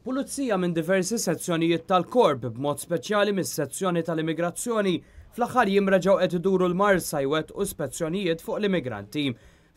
Pulizija minn diversi sezzjonijiet tal-Korp, b'mod speċjali mis-sezzjoni tal-immigrazzjoni, fl-aħħar jiem reġgħu qed iduru l-Marsa jwettqu spezzjonijiet fuq l-immigranti.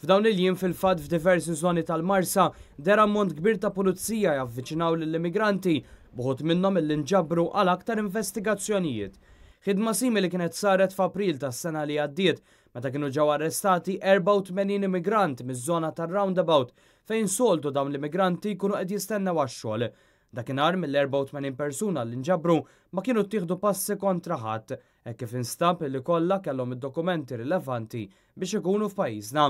F'dawn il-jiem fil-fatt f'diversi żoni tal-Marsa deher ammont kbir ta' pulizija javviċinaw lill-immigranti, b'uħud minnhom illi nġabru għal aktar investigazzjonijiet. Ħidma simili kienet saret f'April tas-sena li għaddiet meta kienu ġew arrestati 84 immigrant miż-żona tar-Roundabout fejn soltu dawn l-immigranti jkunu qed jistennew għax-xogħol. Dakinhar mill-84 persuna li nġabru ma kienu ttieħdu passi kontra ħadd, hekk kif instab li kollha kellhom id-dokumenti rilevanti biex ikunu f'pajjiżna.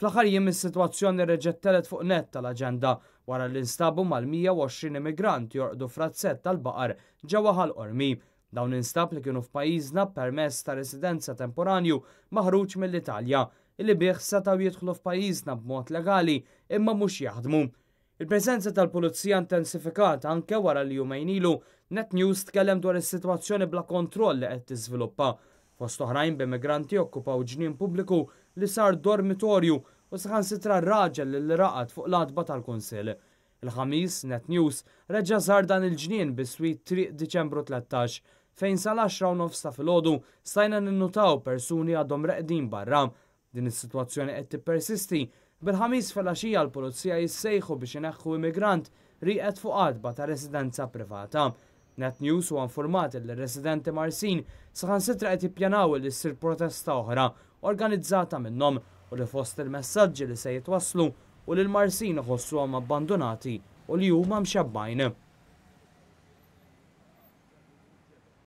Fl-aħħar jiem is-sitwazzjoni reġgħet telgħet fuq nett tal-aġenda wara li nstabu mal-120 immigrant jorqdu f'razzett tal-baqar ġewwa Ħal Qormi. Dawn instab li kienu f'pajjiżna b'permess ta' residenza temporanju maħruġ mill-Italja, illi bih setgħu jidħlu f'pajjiżna b'mod legali imma mhux jaħdmu. Il-preżenza tal-Pulizija intensifikat anke wara li jumejn ilu Net News tkellem dwar is-sitwazzjoni bla kontroll li qed tiżviluppa, fost oħrajn b'immigranti jokkupaw ġnien pubbliku li sar dormitorju u saħansitra raġel li raqad fuq l-għatba tal-Kunsill. Il-Ħamis, Net News reġa' żar dan il-ġnien biswit Triq Diċembru 13, fejn sal-10:30 ta' filgħodu stajna ninnutaw persuni għadhom reqdin barra. Din is-sitwazzjoni qed tippersisti, bil-Ħamis filgħaxija l-Pulizija jissejħu biex ineħħu immigrant rieqed fuq għatba ta' residenza privata. Net News huwa infurmat li r-residenti Marsin saħansitra qed jippjanaw li ssir protesta oħra organizzata minnhom u li fost il-messaġġi li se jitwasslu hu li l-Marsin iħossuhom abbandunati u li huma mxebbgħin.